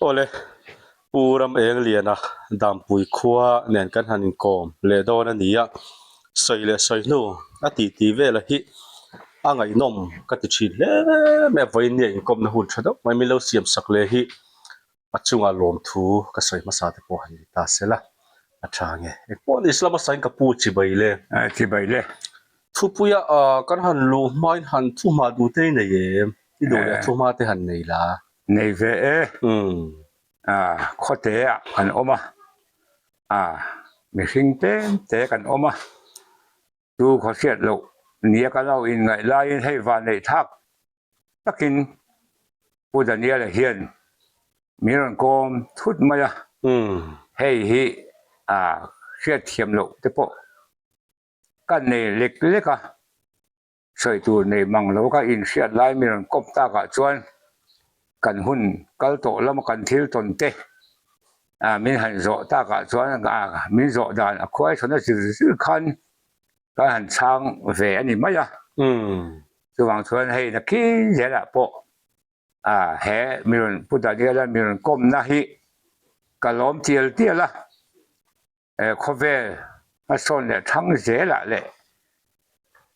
Awle, Pu Ram Eng Liana Dampui khua nen kan han inkawm leh dawn a ni a, sawi leh sawi hnu a tih tih vela hi a ngaihnawm ka ti thin hle mai a, vawiin nia inkawmna hun tha deuh mai min lo siam sak leh hi a chunga lawmthu ka sawi hmasa te pawh han ni ta sela a tha nge. Engpawh ni se la hmasa in ka pu chibai le. Chibai le. Thupuia kan han luh hmain han thuhma duh te i nei em? I duh leh thuhma te han nei la. Nei ve e. Khawte ah kan awm a, mihring tlem te kan awm a, chu khaw hriat loh nia ka lo inngaih laiin hei vanneih thlak takin Pu Daniel-a hian min rawn kawm thut mai a, hei hi hriatthiam loh te pawh ka nei lek lek a, sawi tur nei mang lo ka inhriat lai min rawn kawp takah chuan kan hun kal tawh lama kan thil tawn te min han zawh takah chuan min zawh dan a khuai chhawn a zir zir khan kan han chhang ve a ni mai a. Chuvang chuan hei nakin zelah pawh he mi rawn Pu Daniel-a mi rawn kawmna hi ka lawm tial tial a. Khawvel hmasawn leh thlang zelah leh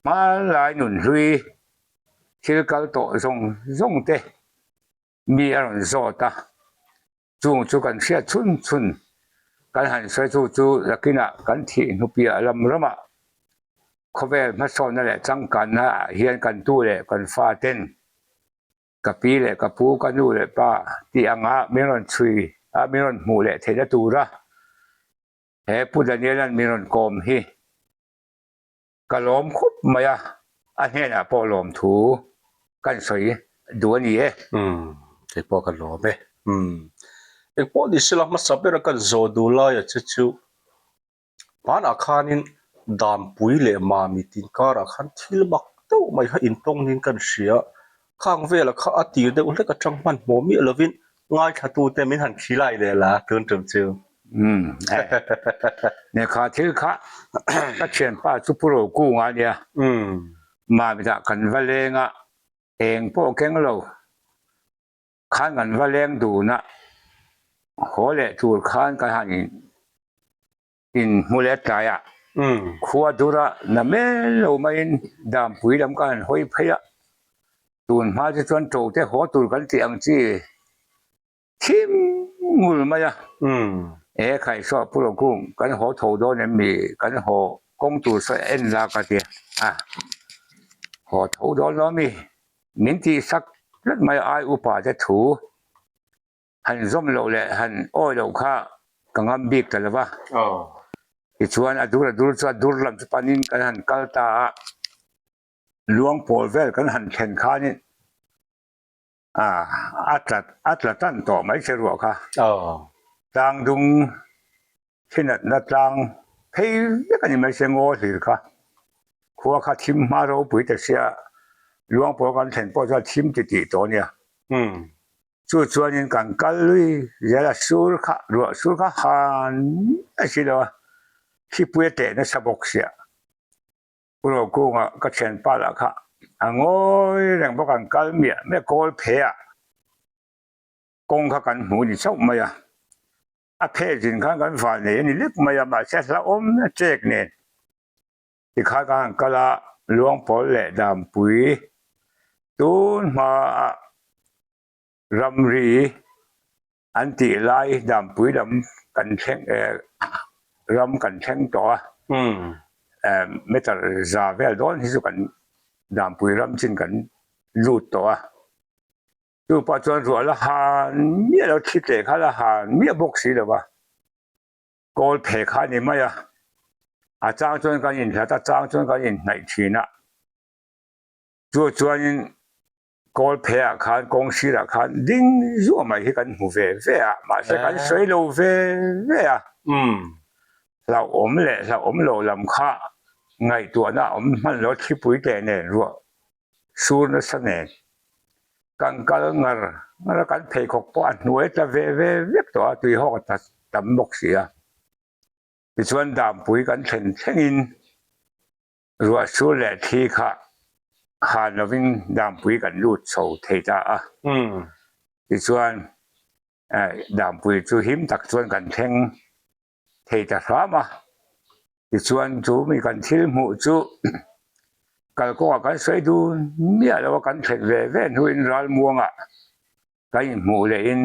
hmanlai nunhlui thil kal tawh zawng zawng te mi a rawn zawt a. Chung chu kan hriat chhun chhun kan han sawi chu chu lakinah kan thih hnupiah lam ramah khawvel hmasawnna leh changkanna ah hian kan tu leh kan fa ten ka pi leh ka pu ka nu leh pa tih anga min rawn chhui a min rawn hmuh leh theihna tura he Pu Daniel-a'n min rawn kawm hi Ka lawm khawp mai a, a hnenah pawh lawmthu kan sawi duh a ni e. Umm, kei pawh ka lawm e. Umm, engpawh ni sela hmasa bera kan zawh duh laia che chu hmanah khanin Dampui leh Mami tin karah khan thil mak deuh mai kha intawng niin kan hria. Khang vela kha a tir deuh hlek atang hmanhmawh miah lovin ngaithlatute min han khilai leh la tun tum chu. Umm eh kha thil kha ka thianpa chu Pu Rokunga a nia. Umm. Mamita kan va leng a, eng pawh keng lo khan kan va leng dun a, haw leh tur khan kan han in In hmu leh tlaiah khua dura na mel lo maiin Dampui lam ka han hawi phei a, tun hma chu chuan ṭo te haw tur kan tih ang chi thim ngul mai a, e khaihsuah Pu Rokung kan haw tho dawn em mi kan haw kawng tur sawi en la ka ti a, haw tho dawn lo mi min tih sak tlat mai ai upa te thu. Han zawm loh leh han awi loh kha ka ngam bik ta lo va. Tichuan a dur a dur chu a dur lam chu panin kan han kal ta a, luang pawl vel kan han thlen khanin a tla a tla tan tawh mai che ruah kha. Tlang dung Thinatna tlang phei vek a ni mai se ngaw hlir kha. Khua kha thim hma ropui ta sia luang pawl kan thlen pawh chuan thim ti tih tawh a nia. Chu chuanin kan kal lui zel a sur kha ruah sur kha han a si lo a, thlipui a teh nasa bawk sia. Pu Rokunga ka thianpa lah kha a ngawi reng bawk an kal miah miah kawl phe ah kawng kha kan hmu ni chauh mai a. A pheh zin khan kan van nei a ni lek mai a, mahse hlauhawm na chek nen tikhan ka han kal a, Luangpawl leh Dampui tun hmaah ramri an tih lai Dampui lam kan thleng eh ram kan thleng tawh a, meter za vel dawn hi chu kan Dampui ram chin kan lut tawh a. Chu pah chuan ruah la han miah lo, thli tleh kha la han miah bawk si lo va, kawl phe kha a ni mai a, a chang chuan kan inhlat a, chang chuan kan inhnaih thin a, chu chuanin kawl phe ah khan kawng sirah khan ding zuah mai hi kan hmu ve ve a, mahse kan sawi lo ve ve a, hlauhawm leh hlauhawm lo lam kha ngaihtuahna a awm hman lo, thlipui teh nen ruah sur nasa nen kan kal ngar ngar a, kan pheikhawk pawh a hnuai tla ve ve vek tawh a, tui hawk a tam bawk si a. Tichuan Dampui kan thlen thlengin ruah sur leh thli kha han lovin Dampui kan lut chho thei ta a. Tichuan. Dampui chu him tak chuan kan thleng thei ta hram a. Tichuan chu mi kan thil hmuh chu kalkawngah kan sawi dun miah lo a, kan thlen ve ve hnuin ralmuangah kan inhmuh lehin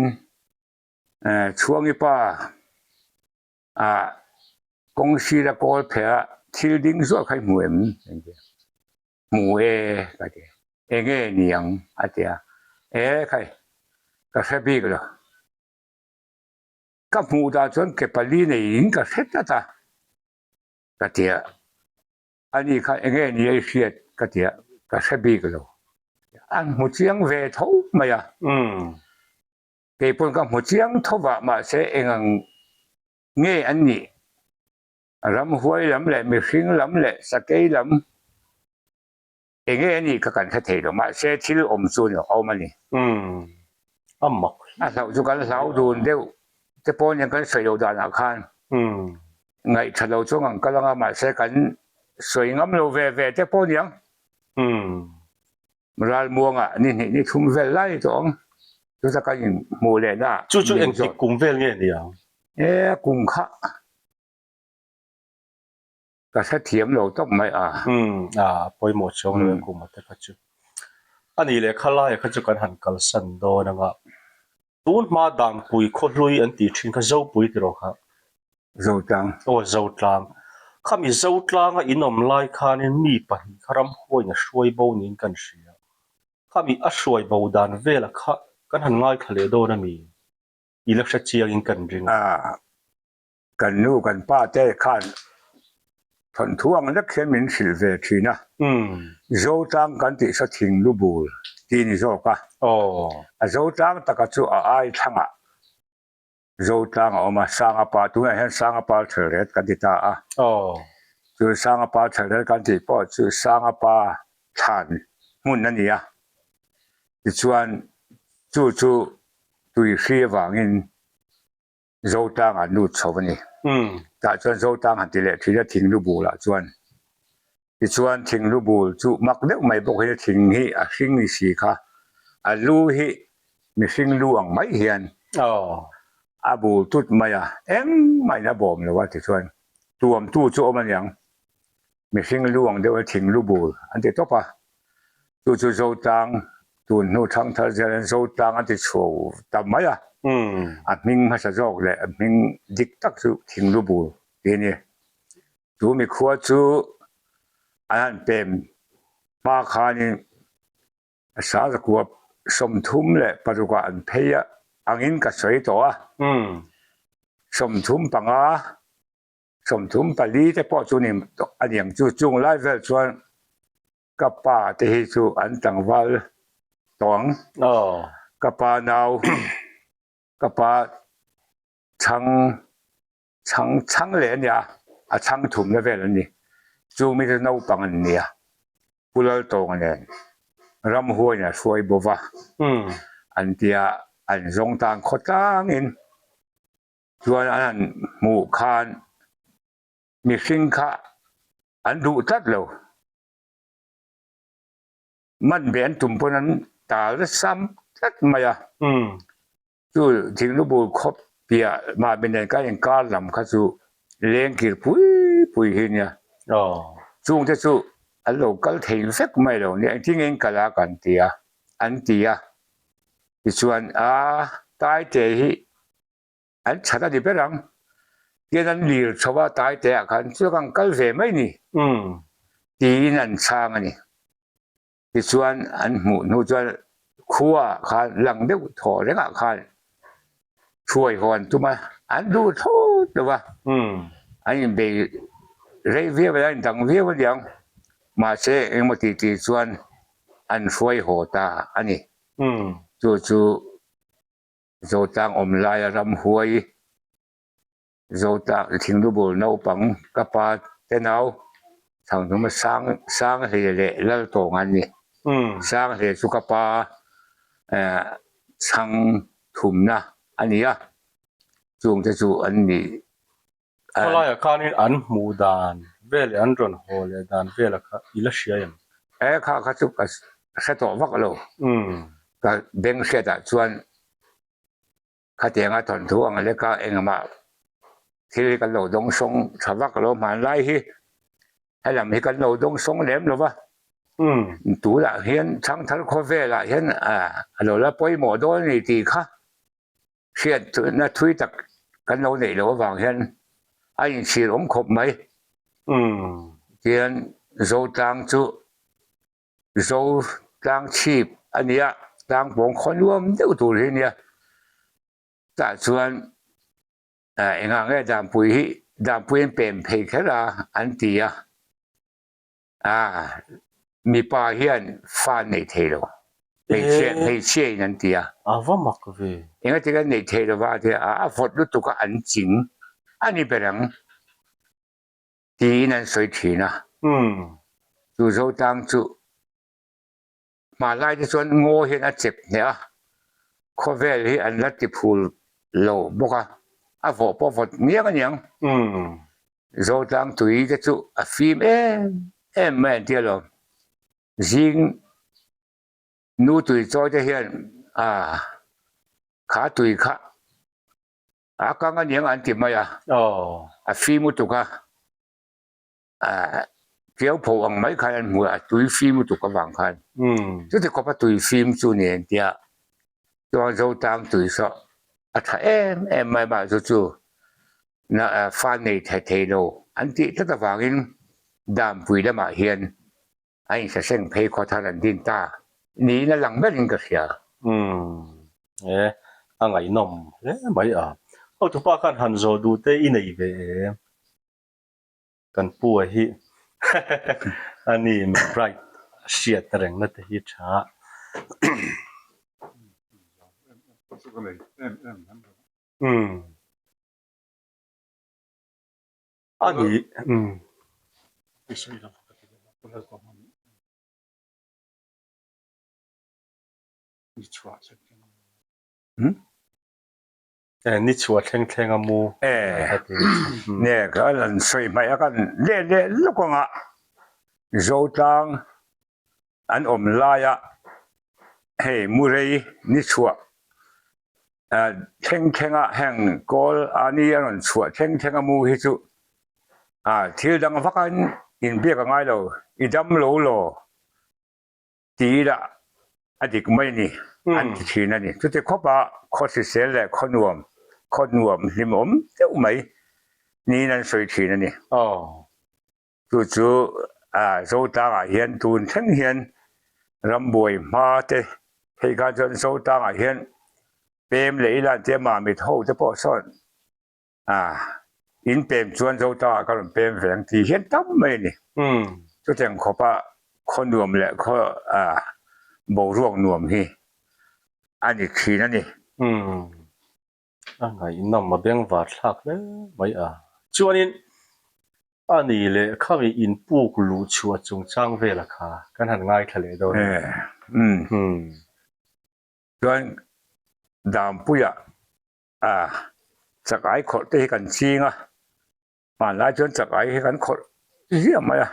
Chhuangi pa ah kawng sira kawl pheh a thil ding zuah kha i hmu em? Hmu e ka ti. Enge ni ang? a ti a. E khai, ka hre bik lo. Ka hmuh dah chuan ke pali neiin ka hre tlat a ka ti a. Ani kha enge ni a i hriat ka ti a, ka hre bik lo. An hmu chiang ve tho mai a. Kei pawn ka hmu chiang tho va, mahse eng ang nge an nih? Ramhuai lam leh mihring lam leh sakei lam enge a nih kha kan hre thei lo, mahse thil awm chu a awm a ni. A mak A hlauh chu kan hlau dun deuh te pawh nia kan sawi loh danah khan ngaihtha lo chuang ang kal anga mahse kan sawi ngam lo ve ve te pawh niang. Ralmuangah ni hnih ni thum vel lai tawh ang chuta kan inhmuh lehna ah Chu chu engtik kum vel nge ni ang? E kum kha ka hre thiam lo tawp mai a. Umm a pawimawh chuang lo e kum a te kha chu. A nih leh khalaia kha chu kan han kalsan dawn anga Tun hma Dampui khawhlui an tih thin kha Zopui ti rawh kha. Zotlang. Aw Zotlang. Khami Zotlanga in awm lai khanin mi pahnih kha ramhuaiin a hruai bo niin kan hria. Khami a hruai bo dan vela kha kan han ngaithla leh dawn a mi? I la hre chiangin kan ring a. Kan nu kan pa te khan thawnthu ang lek hian min hrilh ve thin a, Zotlang kan tih saw thing lu bul tih ni zawk a, a Zotlang taka chu a ai thlangah Zotlang a awm a, Sangapa tunah hian Sangapa Thelret kan ti ta a, chu Sangapa Thelret kan tih pawh chu Sangapa thlan hmun a ni a, tichuan chu chu tuihri avangin Zotlang an lut chho a ni. Tah chuan Zotlang han ti leh thin a thing lu bulah chuan. Tichuan thing lu bul chu mak deuh mai bawk hi thing hi a hring ni si kha a lu hi mihring lu ang mai hian a bul tut mai a, engmah in a bawm lo a tichuan tuamtu chu awm a niang. Mihring lu ang deuh a thing lu bul an ti tawp a, chu chu Zotlang tun hnu thangthar zel hian Zotlang an ti chhuau ta mai a, a hming hmasa zawk leh a hming dik tak chu thing lu bul tih a ni. Chu mikhua chu an han pem hma khanin Sazakua 36 ah an phei a angin ka sawi tawh a, 35 34 te pawh chu ni a niang chu chung lai vel chuan ka pa te hi chu an tlangval tawh ang ka pa nau ka pa chhang chhang chhang leh a nia a chhang thumna vel an ni chu mi chu naupang an nia Pu Laltawnga nen ramhuain a hruai bo va an tia an zawng tan khawtlangin Chuan an han hmuh khan mihring kha an duh tlat lo. Man ve an tum pawn an tal sam tlat mai a. Chu Thinglubur khawp piah mahni nen kan inkar lam kha chu lengkir pui pui hi nia. Chungte chu an lo kal thei vek mai lo nia engtin nge in kal a kan ti a an ti a. Tichuan a Taite hi An chhan a ni ber ang. Tian an lir chho a taite ah khan chu kan kal ve mai ni tiin an chhang a ni. Tichuan an hmuh hnu chuan khua ah khan lang deuh thaw reng ah khan hruai haw an tum a, an duh thlawt lo va, an inbei rei viau a, an indang viau a niang. Mahse engemaw ti ti chuan an hruai haw ta a ni. Chu chu Zotlang awm laia ramhuai, Zotlang thinglubul naupang ka pa te nau Thanghnuma sang Sanghle leh Laltawng an ni. Sanghle chu ka pa chhang thumna a ni a, chungte chu an ni. Khawlaiah khanin an hmuh dan vel leh an rawn haw leh dan vela kha i la hria em? E kha kha chu ka hre tawh vak lo. Ka beng hriatah chuan. Khatianga thawnthu ang leka engmah thil hi kan lo dawngsawng tha vak lo hmanlai hi helam hi kan lo dawngsawng lem lo va. Tunah hian thangthar khawvelah hian a lo la pawimawh dawn a ni tih kha hriatna thui tak kan lo neih loh avang hian a inchhir awm khawp mai. Tihian Zotlang chu Zo tlang chhip a nia, tlang pawng khaw nuam deuh tur hi a nia. Tah chuan engah nge Dampui hi Dampui an pem phei kher a an ti a, mipa hian fa an nei thei lo, hmeichhia hmeichhia in an ti a. A va mak ve. Engati kan nei thei lo va a ti a, a vawt lutuk a an ching a ni ber ang. Tiin an sawi thin a. Chu Zotlang chu hmanlai te chuan ngaw hian a chep hneh a, khawvel hi an la ti phul lo bawk a, a vawh pawh vawt ngiang a niang. Zotlang tui te chu a fim em em mai an ti alawm. Zing nu tui chawi te hian a kha tui kha A kang a niang an ti mai a, a fim lutuk a, tiau pho ang mai khan an hmu a, a tui fim lutuk avang khan. Chuti khawp a tui fim chu ni an tia, chuan Zotang tui saw a tha em em mai mah chu chu fa nei thei thei lo an tih tlat avangin Dampui lamah hian a insaseng phei khaw thar an din ta niin a lang berin ka hria. Umm e, a ngaihnawm hle mai a. Hotupa khan han zawh duh te i nei ve em? Kan pu a hi a ni McBride hriat rengna te hi tha. Umm. A ni. Umm. E ni chhuah thleng thleng a mu. E ne ka lan sawi hmaih a kan leh leh lawk anga Zotlang an awm laia hei Murei ni chhuah thleng thlenga heng kawl a ni a rawn chhuah thleng thlenga mu hi chu thil dang vakin inbiak a ngai lo i dam lo law ti ila a dik mai a ni an ti thin a ni. Chuti khawpa khaw hrisel leh khaw nuam khaw nuam hlimawm deuh mai niin an sawi thin a ni. Chu chu Zotangah hian tun thleng hian rambuai hma te phei khan chuan Zotangah hian pem leh ila an tia Mamit ho te pawh sawn in pem chuan Zotangah ka rawn pem ve ang tih hian tam mai a ni. Chutiang khawpa khaw nuam leh khaw boruak nuam hi a ni thin a ni. A ngaihnawm a bengvar thlak hle mai a. Chuanin a ni leh khami inpuk luh chhuah chungchang vela kha kan han ngaithla leh dawn a. Umm. Chuan Dampuia a chakai khawrh te hi kan ching a, Hmanlai chuan chak ai hi kan khawrh ziah mai a,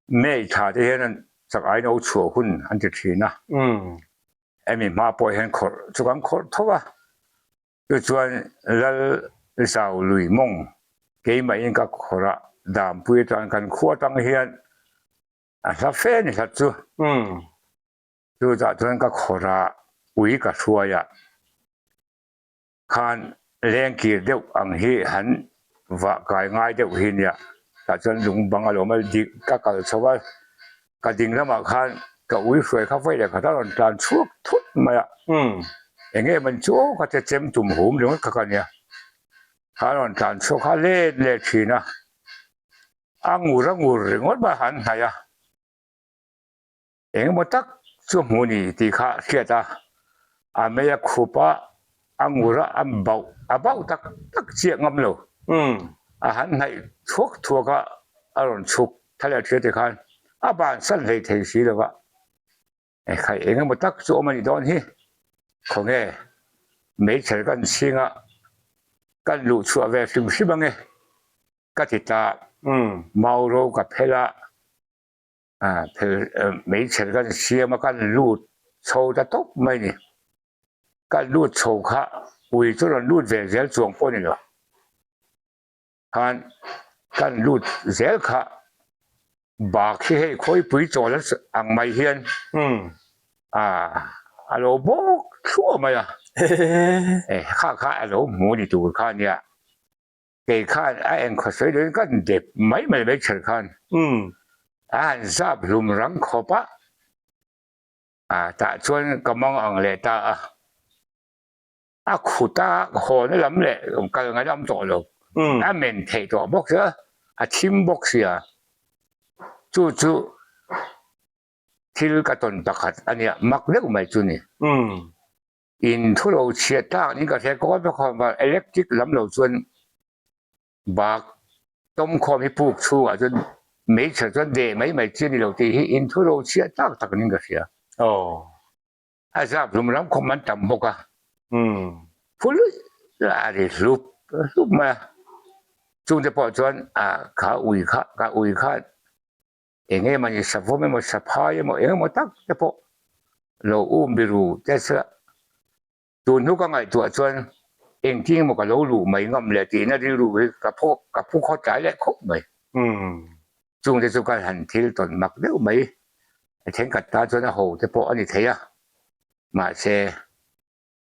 May thla te hian chak ai no chhuah hun an ti thin a, hemi hma pawh hian khawrh chu kan khawrh tho a, chu chuan Lal Zau Lui mawng keimahin ka khawrh a, Dampui atang kan khua atang hian a hla fe ni hlat chu, chutah chuan ka khawrh a, ui ka hruai a. Khan lengkir deuh ang hi han vah kai ngai deuh hi nia tah chuan lung bang a lo awm a dik ka kal chho a ka ding lamah khan ka ui hruai kha vawi leh khat a rawn tlan chhuak thut mai a eng nge man chu aw ka che chem tum hum ringawt kha ka nia kha a rawn tlan chhuak kha let leh thin a a ngur a ngur ringawt mai a han hnaih a. Engemaw tak chu hmu ni tih kha hriat a, a mei a khup a, a ngur a, a bauh a bauh tak tak chiah ngam lo. A han hnaih thuak thuak a, a rawn chhuk thla leh thliah te khan a bansan hlei thei si lo va. Ekhai engemaw tak chu awm a nih dawn hi, khawnge meichher kan chhinga kan luh chhuah ve hrim hrim ange ka ti ta, Mauro ka phel a. Hmeichhe kan siam a kan lut chho ta tawp mai ni. Kan lut chho kha. Ui chu rawn lut ve zel chuang pawh a ni lo. Khan kan lut zel kha bak hi hei khawipui chawl ang mai hian a lo bawk thluah mai a, kha kha a lo hmu ni tur kha nia. Kei khan a engkhaw sawi loin ka dep mai mai mai chher khan a han zap hlum rang khawp a, tah chuan ka mang ang leh ta a. A khuta hawna lam leh kal ngaih lam tawh lo, a men theih tawh bawk sia, a thim bawk sia. Chu chu thil ka tawn pakhat a nia, mak deuh mai chu ni. In thu lo chhiat tak niin ka hria, kawl pakhat electric lam lo chuan bak tawm khawm hi puk chhungah chuan meichher chuan deh mai mai chi a ni lo tih hi in thu lo chhiat tak tak niin ka hria. A zap hlum ram khawm an tam bawk a, phul a ri hlup hlup mai a. Chungte pawh chuan a kha ui kha ka ui kha eng emaw ni savawm emaw saphai emaw eng emaw tak te pawh lo um biru te sela tun hnu ka ngaihtuah chuan engtin emaw ka lo luh mai ngam leh tihna rilru hi ka phu ka phu khaw tlai leh khawp mai. Chungte chu ka han thil tawn mak deuh mai. A thenkhat tan chuan a ho te pawh a ni thei a, mahse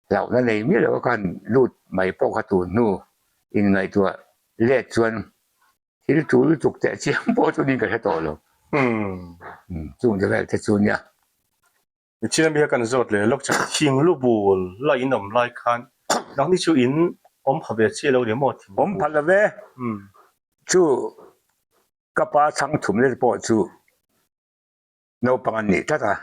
hlauhna nei miah lo a ka han lut mai pawh kha tun hnu inngaihtuah let chuan thil tul lutuk teh chiang pawh chu niin ka hre tawh lo. Chungte vel te chu nia. Nichina mi kha kan zawt leh lawk chuan thing lu bul la in awm lai khan nangni chu in awm pha ve chiah lo ni maw thing lu bul? Awm pha lo ve. Chu ka pa chhang thum leh pawh chu naupang an nih tlat a.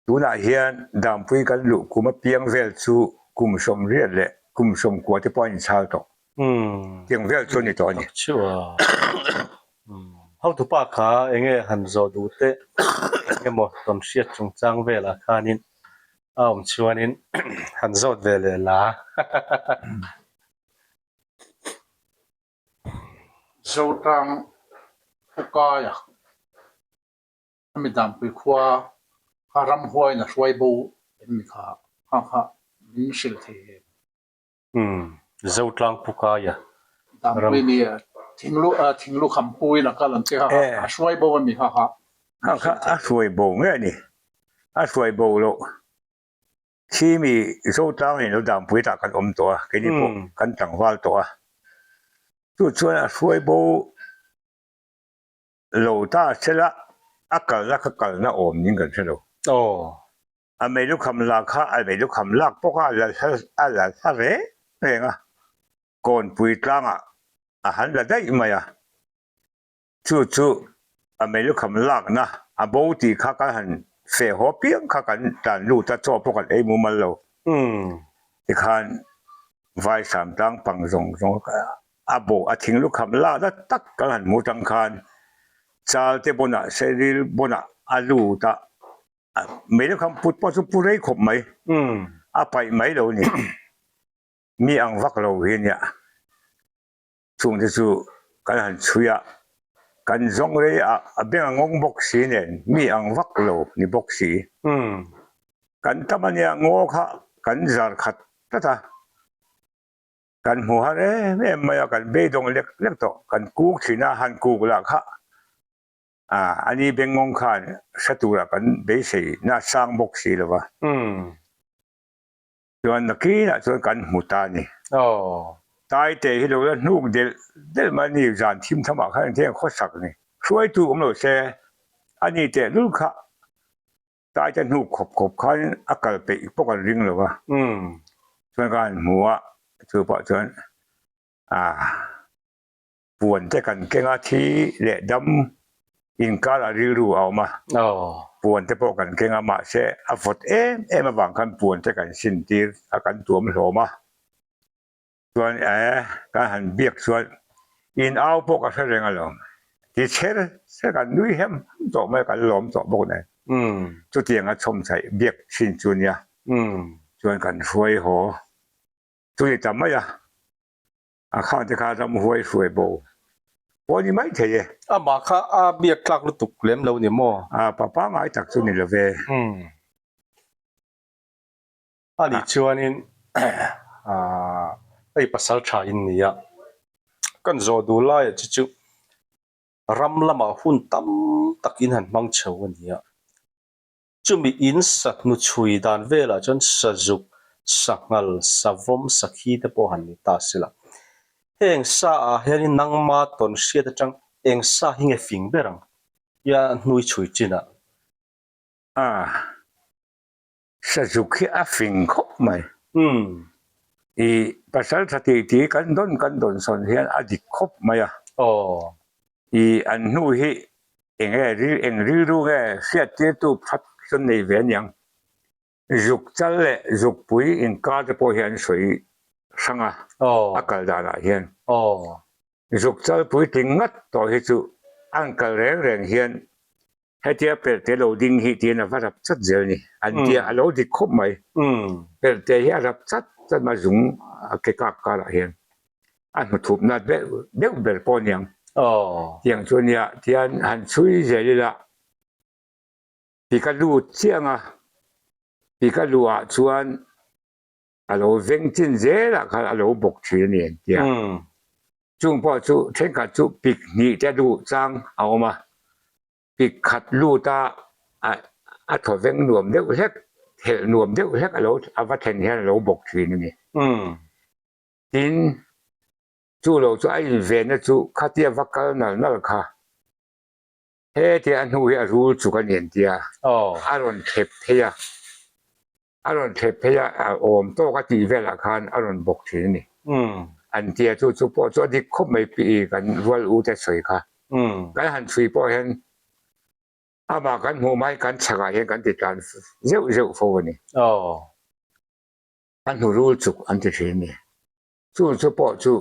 Tunah hian Dampui kan luh kum apiang vel chu kum 80 leh kum 90 te pawh a inchhal tawh. Tiang vel chu a ni tawh a ni. Hotupa kha enge han zawh duh teh engemaw tawn hriat chungchang velah khanin a awm chuanin han zawt ve leh la. Zotang Phukaia a mi Dampui khua kha ramhuaiin a hruai bo em mi kha kha kha min hrilh thei em? Umm, Zotlang Phukaia ram. Dampui mi thinglu thinglu khampuiin a kal an ti kha kha a hruai bo a mi kha kha min hrilh thei. A hruai bo nge a ni? A hruai bo loh. Khi mi Zotlang in lo Dampui tah kan awm tawh a, keini pawh kan tlangval tawh a. Chu chuan a hruai bo lo ta sela a kalna kha kalna awm niin kan hre lo. A meilukham lak kha a meilukham lak pawh kha a la a la hla reng reng a, Kawnpui tlangah a han la daih mai a. Chu chu a meilukham lakna a bo tih kha kan han feh haw piang kha kan tlan lut a, chaw pawh kan ei mumal lo. Tikhan Vaisam tlang pang zawng zawng a bo a thing lukham lakna tak kan han hmu tang khan Chalte bawnah Seril bawnah a lut a, meilukham put pawh chu pu rei khawp mai, a paih mai lo ni. Mi ang vak lo hi nia. Chungte chu kan han chhui a, kan zawng rei a, a beng a ngawng bawk si nen mi ang vak lo ni bawk si. Kan tam a nia ngaw kha kan zar khat tlat a, kan hmu har em em mai a, kan beidawng lek lek tawh, kan kuk thin a, han kuk lah kha a ni beng ngawng khan hre tura kan beisei na sang bawk si lo va. Chuan nakinah chuan kan hmu ta a ni. Taite hi lo la hnuk delh delh mai a ni, zan thim thamah khan engthei ang khawsak ni. Hruaitu awm lo se, a ni tehlul kha Taite hnuk khawp khawp khan a kal peih pawh kan ring lo va. Chuan ka han hmu a, chu pah chuan aah. Puan te kan keng a, thi leh dam inkarah rilru a awm a, puan te pawh kan keng a, mahse a vawt em em avang khan puan te kan sin tir a, kan tuam hlawm a, chuan e kan han biak chuan in au pawh ka hre reng alawm, ti chher chher kan nui hem ham tawh mai a, kan lawm tawh bawk nen, chutiang a chhawmchhaih biak thin chu nia, chuan kan hruai haw chu ni ta mai a. A kha te kha ram huai hruai bo pawh ni mai thei e. Amah kha a biak tlak lutuk lem lo ni maw? A pa pangai tak chu ni lo ve. A nih chuanin. Aaa hei pasal tha in nia kan zawh duh laiah chu chu ram lamah hun tam tak in han hmang chho a ni a. Chumi in sa hnu chhui dan velah chuan sazuk, sanghal, savawm, sakhi te pawh han ni ta se la. Heng sa ah hianin nangma tawn hriat atang eng sa hi nge fing ber ang tia hnui chhui chinah. A, sazuk hi a fing khawp mai. Umm. I pasal tha tih tih kan dawn kan dawn sawn hian a dik khawp mai a. Aw. I an hnu hi eng nge ril eng rilru nge hriat tirtu phat chuan nei ve aniang. Zuk chal leh zukpui inkar te pawh hi an sawi hrang a, a kal danah hian. Zuk chal puitling ngat tawh hi chu an kal reng reng hian hetia pelte lo ding hi tiin a va rap chat zel a ni. An tia a lo dik khawp mai. Pelte hi a rap chat chat mai zung a ke kak karah hian. A hnuthupna deuh ber pawh aniang. Tiang chu ania tian han chhui zel ila ti ka lut chiang a, ti ka luhah chuan a lo veng chin zelah khan a lo bawk thin a ni an tia. Chung pawh chu thenkhat chu pik hnih te duh chang a awm a, pik khat lut a a thaw veng nuam deuh hlek, thelh nuam deuh hlek a lo a va thlen hian a lo bawk thin a ni. Tin, chu lo chu a invenna chu khatia va kal nal nal kha hetia a hnu hi a rul chuk a ni an tia, a rawn thlep phei a. A rawn thlep phei a, a awm tawk a tih velah khan a rawn bawk thin a ni. An tia chu chu pawh chu a dik khawp mai pi i kan rual u te sawi kha. Kan han chhui pawh hian amah kan hmuh mai kan chhakah hian kan ti tlan zeuh zeuh fo a ni. A hnu rul chuk an ti thin a ni. Chung chu pawh chu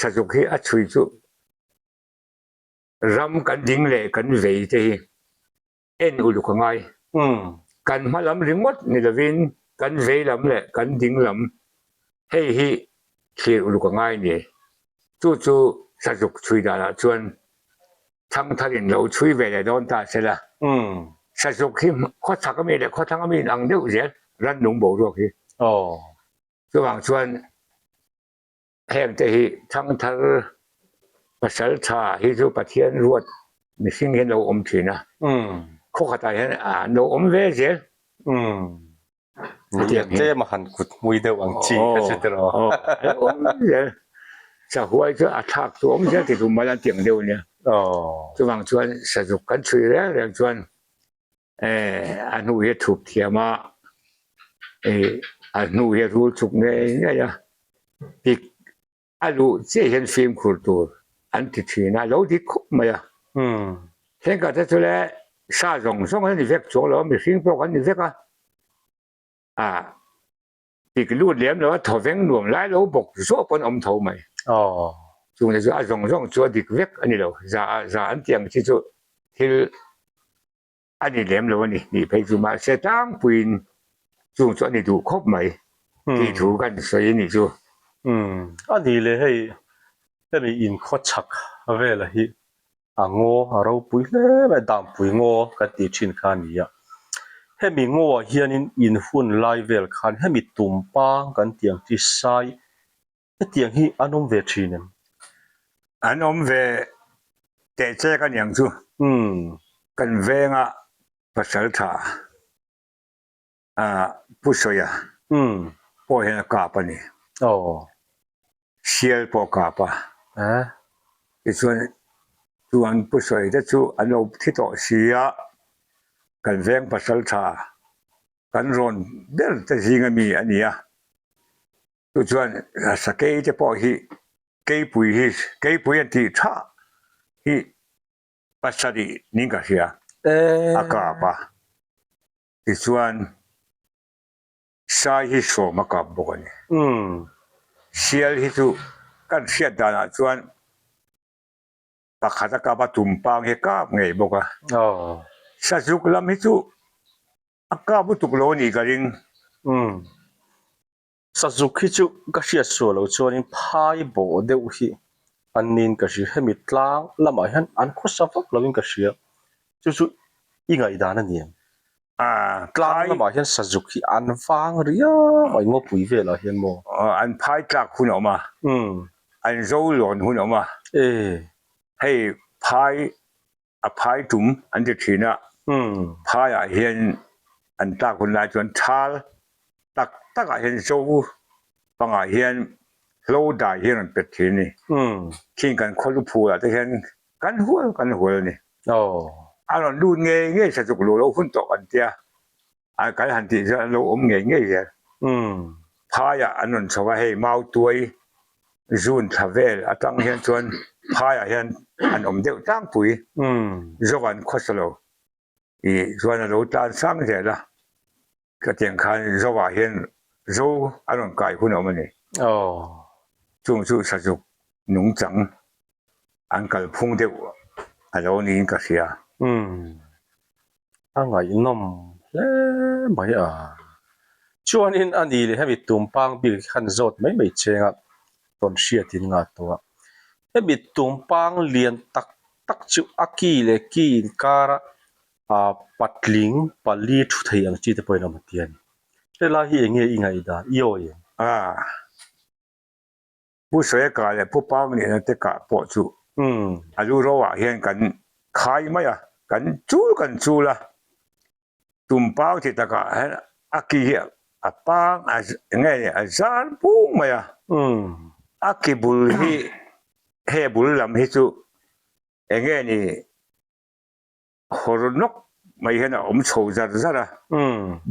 Sazuk hi a chhui chu ram kan ding leh kan vei te hi en uluk a ngai. Kan hma lam ringawt ni lovin kan vei lam leh kan ding lam hei hi thlir uluk a ngai ni. Chu chu Sazuk chhui danah chuan thangtharin lo chhui ve leh dawn ta se la. Sazuk hi khawchhak ami leh khawthlang ami inang deuh zel rannung boruak hi. Chuvang chuan Heng te hi thangthar pasal tha hi chu Pathian ruat mihring hian lo awm thin a, khaw khatah hian an lo awm ve zel. Nia tlem a han kut hmui deuh ang chi kha chu tiraw. A lo awm zel. Sahuai chu a thlak chu awm zel ti tum mal an ti ang deuh ania. Chuvang chuan sazuk kan chhui reng reng chuan a hnu hi a thup thiam a, a hnu hi a rul chuk ngei ngei a, pik a luh chiah hian fimkhur tur an ti thin a, lo dik khawp mai a. Thenkhat te chu le sa zawng zawng an ni vek chuang lo a, mihring pawh kan ni vek a, ah pik lut lem lo a, thawveng nuam lai lo bawk zawk pawn awm tho mai. Chung te chu a zawng zawng chu a dik vek a ni lo, za za an tih ang chi chu thil a ni lem lo a ni tih phei chu mahse tlangpuiin chung chu a ni duh khawp mai tih thu kan sawi a nih chu. Umm a ni le hei hemi inkhawchhak vela hi a ngaw a ropui hle mai Dampui ngaw kan tih thin kha a ni a hemi ngawah hianin in hun lai vel khan hemi tumpang kan tih ang chi sai Hetiang hi an awm ve thin em? An awm ve teh chek a niang chu. Kan venga pasal tha Pu Sawia pawh hian a kap a ni. Sial pawh a kap a. Tichuan chu an Pu Sawia te chu an lo thi tawh si a, kan veng pasal tha kan rawn ber te zinga mi a ni a. Chu chuan sakei te pawh hi keipui hi keipui an tih tha hi pasarih ning ka hria a kap a tichuan sai hi sawm a kap bawk a ni. Sial hi chu kan hriat danah chuan pakhat a kap a tumpang hi a kap ngei bawk a sazuk lam hi chu a kap lutuk lo a nih ka ring. Sazuk hi chu ka hriat suah loh chuanin phai bawh deuh hi an niin ka hria. Hemi tlang lamah hian an khawsa vak loin ka hria. Chu chu i ngaihdan a ni em? Tlang lamah hian sazuk hi an vang riau mai ngawpui velah hian maw? An phai tlak hun a awm a, an zo lawn hun a awm a. Hei phai a phai tum an ti thin a, phaiah hian an tlak hun lai chuan thal tak takah hian zo pangah hian hlo dai hi a rawn pet thin a ni. Khing kan khaw luphulah te hian kan hual kan hual a ni. A rawn lut ngei ngei sazuk luh loh hun tawh kan tia, a kan han tih chuan an lo awm ngei ngei zel. Phaiah an rawn chho a, hei Mautuai June thla vel atang hian chuan phaiah hian an awm deuh tlangpui zawk an khawsa lo ih chuan a lo tlan sang zel a, khatiang khan Zovah hian Zo a rawn kai hun a awm a ni. Chung chu Sazuk nungchang an kalphung deuh a lo niin ka hria. A ngaihnawm hle mai a. Chuanin a ni leh hemi tumpang bik hi khan zawt mai mai cheng a tawn hriatin nga tawh a. Hemi tumpang lian tak tak chu a ki leh ki inkara ah patling pali thu thei ang chi te pawhin a awm ti a ni. Helai hi eng nge i ngaihdan i awi em? A. Pu Saweka leh Pu Pangnihna te kah pawh chu a lu ro ah hian kan khai mai a, kan chul kan chul a, tumpang ti takah hian a ki hi a pang a nge ni a zar pung mai a, a ki bul hi he bul lam hi chu eng nge ni Hawr nawk mai hian a awm chho zar zar a,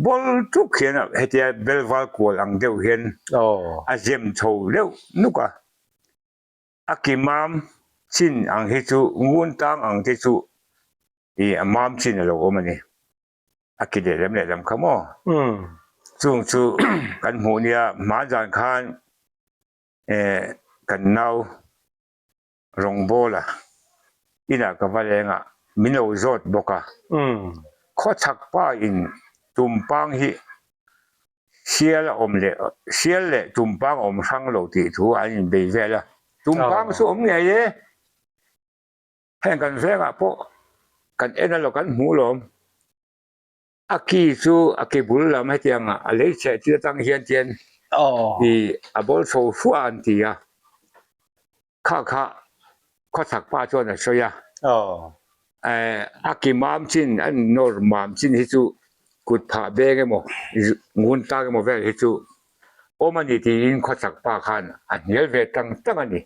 bawl tuk hian hetia bel val kual ang deuh hian a zem chho deuh nuk a, a ki mam chin ang hi chu ngun tang ang te chu ih a mam chin a lo awm a ni, a ki lehlam lehlam kha maw? Chung chu kan hmuh nia hmanzan khan eh kan nau. Rawngbawla inah ka va leng a, min lo zawt bawk a. Khawchhak pa in tumpang hi sial a awm leh sial leh tumpang a awm hrang lo tih thu an inbei vel a. Tumpang chu awm ngei e. Heng kan vengah pawh kan en alo kan hmu lawm. A ki chu a ki bul lam hetiang a lei chheh thil atang hian tian ih a bawl chho hruah an ti a, kha kha khawchhak pa chuan a sawi a, eh a ki mam chin a nawr mam chin hi chu kut phah beng emaw ngun tak emaw vel hi chu awm a ni tiin khawchhak pa khan a hnial ve tang tang a ni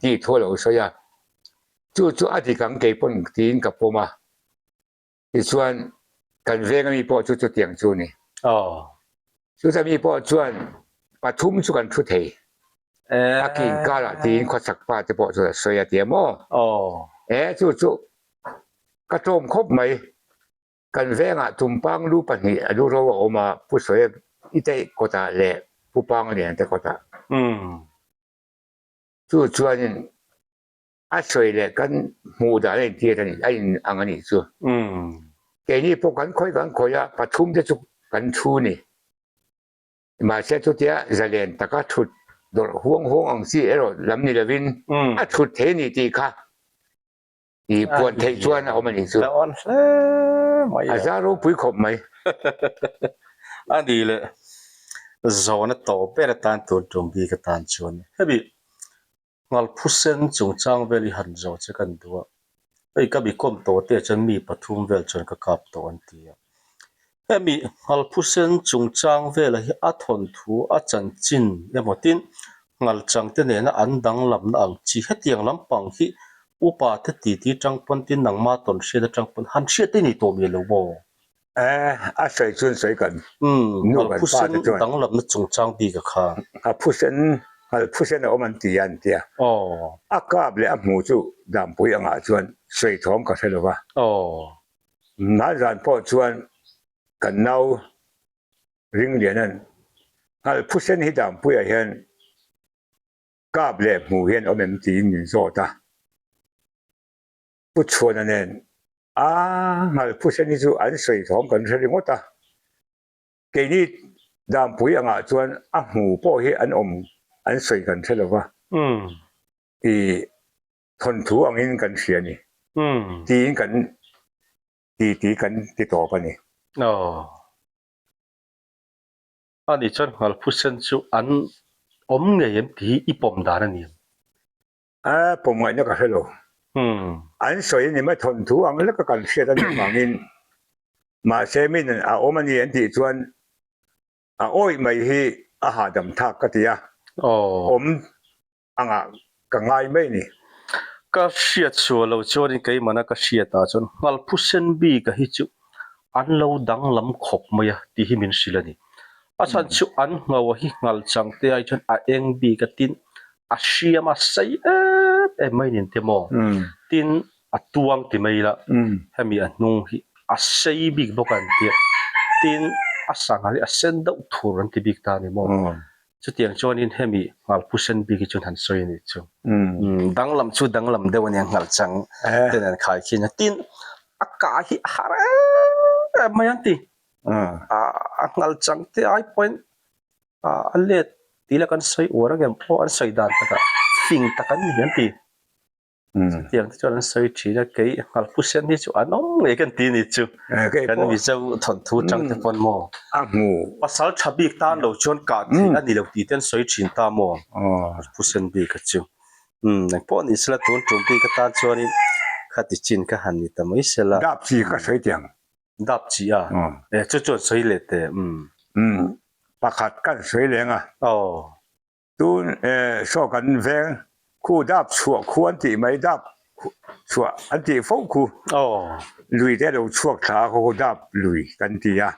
tih thu a lo sawi a, chu chu a dik ang keipawn tiin ka pawm a. Tichuan, kan veng ami pawh chu chutiang chu a ni. Chuta mi pawh chuan pathum chu kan thu thei. A ki inkarah tiin khawchhak pa te pawh chuan a sawi a ti a maw? E, chu chu ka tlawm khawp mai. Kan vengah tumpang lu pahnih a lu ro a awm a, Pu Sawi i te kawtah leh Pu Panga Lian te kawtah. Chu chuanin A sawi leh kan hmuh dan a intir a ni, a in ang a nih chu. Keini pawh kan khawih kan khawih a, pathum te chu kan thu ni. Mahse chutia zalen taka thut dawrh huang huang ang chi erawh lam ni lovin a thut thei a ni tih kha i puan theih chuan a awm a nih chu. A za ropui khawp mai. A ni leh zawhna tawh ber atan tun tum bik atan chuan hemi Nghalphusen chungchang vel i han zawh che kan duh a, hei ka mi kawm tawh te chuan mi pathum vel chuan ka kap tawh an ti a. Hemi Nghalphusen chungchang vela hi a thawnthu a chanchin emaw tin Nghalchang te nena an danglamna ang chi hetiang lampang hi upa te titi tang pawn tin nangma tawn hriat atang pawn han hriat i ni tawh miah lo maw? Eh, a sawi chuan sawi kan nu kan pa te chuan. Danglamna chungchang bik a kha. A phusen, ngal phusen a awm an ti a an ti a. A kap leh a hmu chu Dampui angah chuan sawi thawm ka hre lo va. Hmanzan pawh chuan kan nau Ringliana'n ngal phusen hi Dampuiah hian kap leh hmu hian awm em tiin min zawt a. Pu Chhuana nen a ngal phusen hi chu an sawi thawm kan hre ringawt a, keini Dampui angah chuan a hmu pawh hi an awm an sawi kan hre lo va, i thawnthu angin kan hria a ni tiin kan ti ti kan ti tawp a ni. Aw. Ani chuan Nghalphusen chu an awm ngei em tih hi i pawm dan a ni em? A pawm ngaihna ka hre lo. An sawi a ni mai thawnthu ang leka kan hriat a nih vangin mahse min a awm a ni an tih chuan a awih mai hi a hahdam thlak ka ti a, awm angah ka ngai mai a ni. Ka hriat sual lo chuanin keimahna ka hriatah chuan Nghalphusen bika hi chu an lo danglam khawp mai a tih hi min hrilh a ni. A chhan chu an ngho hi nghal chang te ai chuan a eng bik a tin a hriam a sei em em mai nin te maw? Tin a tuang ti mai ila hemi a hnung hi a sei bik bawk an tia tin a sangha hi a sen deuh thur an ti bik ta a ni maw? Chutiang chuanin hemi nghalpu sen bik hi chuan han sawi a nih chu. Danglam chu danglam deuh a nia nghal chang ten an khai khin a. Tin, a kah hi a har em em mai an ti. A nghal chang te ai pawhin a let tih la kan sawi uar angem aw an sawi dan takah fing tak an ni an ti. Chutiang te chuan an sawi thin a, kei Nghalpu sen hi chu an awm ngei kan ti ni chu. Kan Mizo thawnthu tang te pawn maw? A hmu. Pasal tha bik tan lo chuan kah theih a ni lo tih te an sawi thin ta maw? Nghalpu sen bik a chu. Umm engpawh ni sela tun tum bik atan chuanin khati chin kha han ni ta mai sela. Dap chi ka sawi tiang. Dap chi a? E chu chuan sawi leh teh. Umm. Umm pakhat kan sawi leng a. Aw. Tun saw kan veng khu dap chhuah khu an tih mai dap chhuah an tih fo khu lui te lo chhuak thla a khaw dap lui kan ti a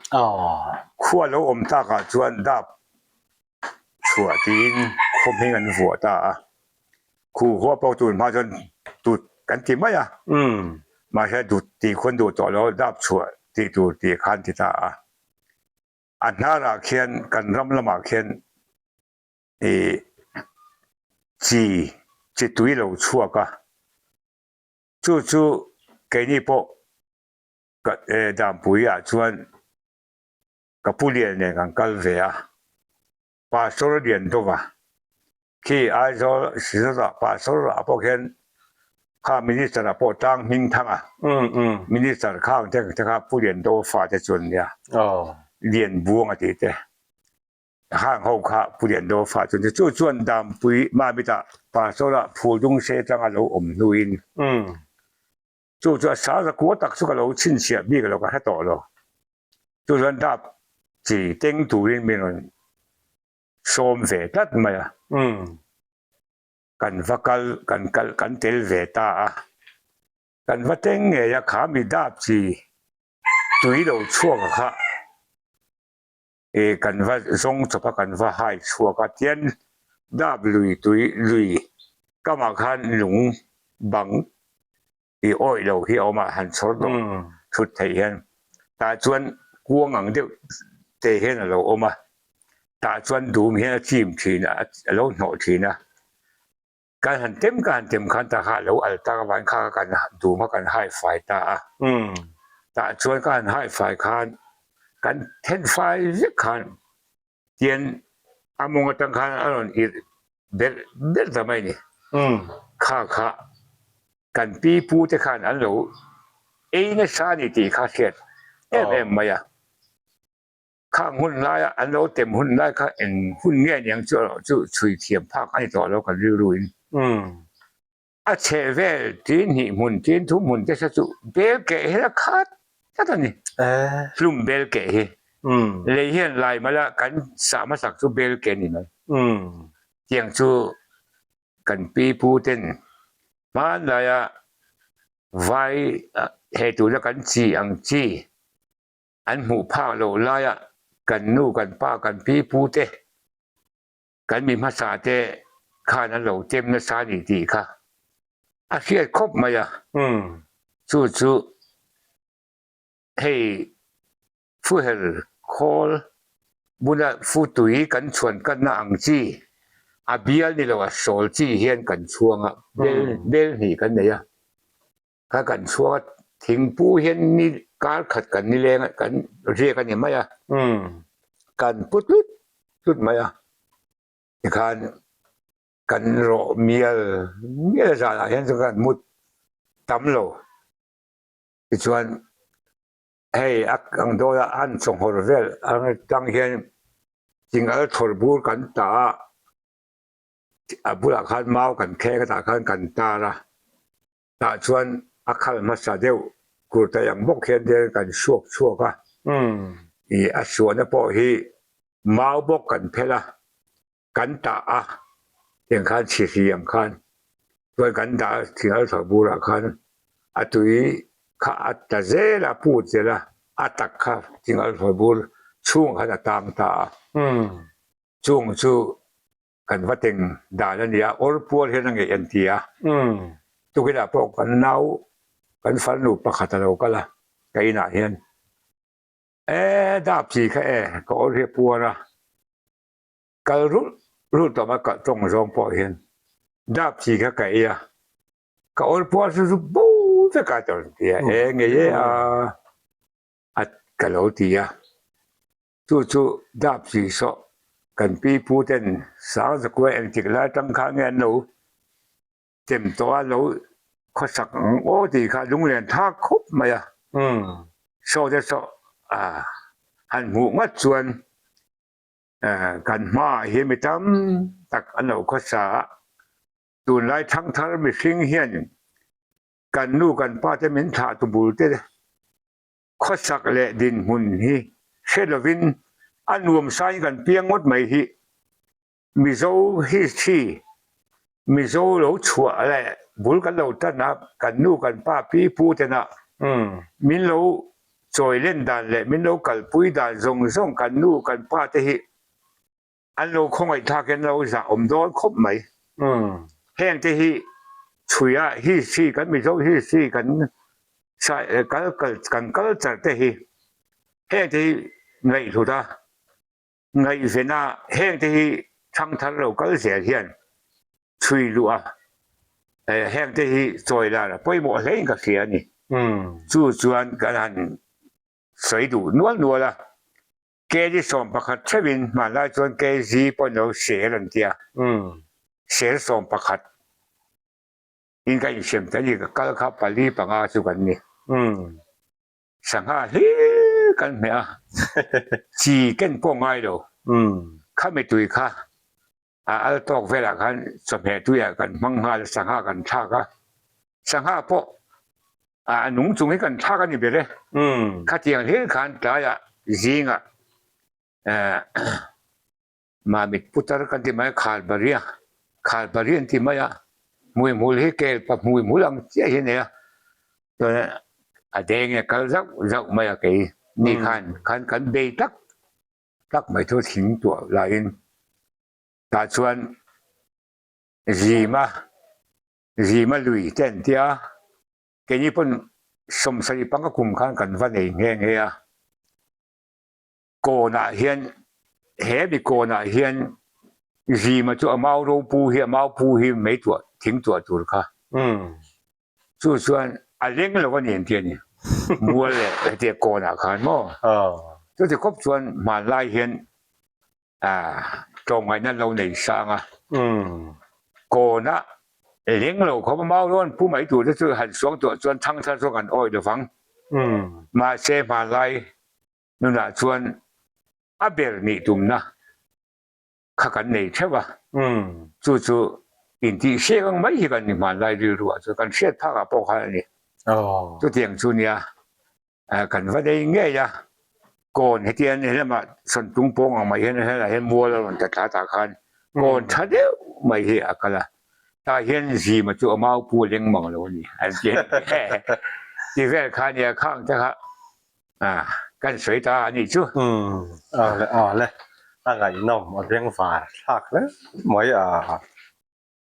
khua lo awm tak ah chuan dap chhuah tiin khaw hming an vuah ta a khu khua pawh tun hma chuan tut kan ti mai a mahse dut tih khuan duh tawh lo dap chhuah tih tur tih khan ti ta a. A hnarah khian kan ram lamah khian ih chi chi tui lo chhuak a, chu chu keini pawh ka eh Dampui ah chuan ka pu lian nen kan kal ve a, Pastor lian deuh a. Khi Aizawl Sizawtah Pastor ah pawh khian kha Minister ah pawh tlang hming thang a, Minister khang te te kha Pu Liandoa fa te chu an nia, Lianbuang a tih te, khang ho kha Pu Liandoa fa chu an nia. Chu chuan Dampui Mamit-ah Pastor ah Phuldung se tanga lo awm hnuin chu chu a sa zakua tak chu ka lo chhinchhiah bik lo ka hre tawh lo. Chu chuan dap chi teng turin min rawn sawm ve tlat mai a. Kan va kal, kan kal, kan tel ve ta a. Kan va teng ngei a, kha mi dap chi tui lo chhuak a kha e kan va zawng chawp a, kan va hai chhuak a. Tian dap lui tui lui kamah khan lung bang I awih lo hi a awm a, han chhawr dawk thut theih hian tah chuan kuang ang deuh te hian a lo awm a, tah chuan dum hian a chim thin a, a lo hnawh thin a, kan han tem ka han tem khan tah kha a lo al tak avangin kha kha kan dum kha kan hai fai ta a, tah chuan ka han hai fai khan kan then fai vek khan Tian a mawng atang khan a rawn irh berh berh ta mai a ni. Kha kha kan pi pu te khan an lo ei nasa a ni tih kha hriat em em mai a. Khang hun laia an lo tem hun lai kha eng hun nge niang chu erawh chu chhui thiam phak a ni tawh lo kan rilru in. A chheh vel tin hnih hmun tin thum hmun te sa chu bel keh hi la khat tlat a ni. Hlum bel keh hi lei hian lai mala kan sah hmasak chu bel keh a ni mai. Tiang chu kan pi pu ten hmanlaia vai he tuna kan chi ang chi an hmuh phak loh laia kan nu kan pa kan pi pu te Kan mi hmasa te khan an lo tem nasa a ni tih kha a hriat khawp mai a, chu chu hei fuhel khawl bula futui kan chhuan kanna ang chi a bial ni lo a sawl chi hian kan chhuang a, bel bel hnih kan nei a. Kha kan chhuak a, thingpu hian ni kar khat kan ni leng a, kan riak a ni mai a, kan pu tlut tlut mai a, tikhan kan rawh mial mial zanah hian chuan kan mut tam lo, tichuan. Hei a ang dawn a, an chawnghawl vel atang hian chingal thawl bur kan ta a, a bulah khan mau kan kheng a tah khan kan tar a, tah chuan a khal hmasa deuh kurtai ang bawk hian te kan suak chhuak a, ih a suahna pawh hi mau bawk kan phel a. Kan tah a, tiang khan chhihri ang khan chuan kan dah a, thingal chho burah khan a tui kha a tla zel a, put zel a, a tak kha thingal chho bur chhungah khan a tang ta a. Chung chu kan va teng dan a ni a, awr puar hian a ngeih an ti a. Tukinah pawh kan nau, kan farnu pakhat a lo kal a, ka inah hian, E dap chi kha e, ka awr hi a puar a. Kal rulh rulh tawh mai kalh tawng zawng pawh hian dap chi kha ka ei a, ka awl puar chu zu bo vek a tawh ti a, e ngei e a a ka lo ti a, chu chu dap chi sawh kan pi pu ten Sangzakuai engtik lai tang kha nge an lo chem tawh a lo khawsak ang aw tih kha lunglen thlak khawp mai a, saw te saw a han hmuh ngat chuan. Kan hmaah hian mi tam tak an lo khawsa a, tunlai thangthar mihring hian kan nu kan pa te min thlah tu bul te khawsak leh dinhmun hi hre lovin a nuam sain kan piang ngawt mai hi Mizo history Mizo lo chhuah leh bul kan lo tan a, kan nu kan pa pi pu tena min lo chawi len dan leh min lo kalpui dan zawng zawng kan nu kan pa te hi an lo khawngaih thlak in an lo zah awm dawn khawp mai. Heng te hi chhuia history kan Mizo history kan kan culture te hi heng te hi ngaihhlut a. Ngaihven a, heng te hi thangthar lo kal zel hian chhui luh a, heng te hi chawi lar a pawimawh hle in ka hria a ni. Chu chuan kan han sawi duh nual nual a, kg 11 theuhin hmanlai chuan kg pawh an lo sel an tia, sel 11 in ka insiam ta a ni, ka kal kha pali panga chu kan ni. Sangha hlir kan hmeh a, chi ken pawh ngai lo. Khami tui kha a al tawk velah khan chawhmeh tuiah kan hmang nghal a, sangha kan thlak a. Sangha pawh a nung chung hi kan thlak a ni ber e. Khatiang hlir khan tlaiah zingah Mamit putar kan ti mai a, Khalbaria, Khalbari an ti mai a, hmuihmul hi kel pa hmuihmul ang chiah hi a nei a, chuan a deng in a kal zauh zauh mai a kei ni khan khan kan bei tak tak mai chu thing tuah laiin tah chuan Zima, Zima lui te an ti a, keini pawn 75 panga kum khan kan va nei nghe nghe a. Kawnah hian he mi kawnah hian Zima chu a mau ropu hi a mau pu hi mei tuah thing tuah tur kha chu chuan a leng lo a ni an ti a ni mual leh hetia kawnah khan maw chuti khawp chuan hmanlai hian Tlawmngaihna lo nei sang a, kawna leng lo khawp a mau rawn pu mai tur te chu han suang tuah chuan thang thar chuan kan awih lovang. Mahse hmanlai nunah chuan a ber nih tumna kha kan nei theuh a, chu chu intihsiak ang mai hi kan ni hmanlai rilru ah chuan kan hriat phak ah pawh khan a ni. Chutiang chu nia Kan va nei ngei a, kawn hetiang he lamah sawntung pawng ang mai hian helaiah hian mual a rawn ta thla tah khan kawn tha deuh mai hi a kal a, tah hian Zima chu a mau pu a leng mang lo a ni an ti a ni. Ti vel kha nia khang te kha kan sawi ta a nih chu. Aw le aw le, a ngaihnawm a bengvar thlak hle mai a.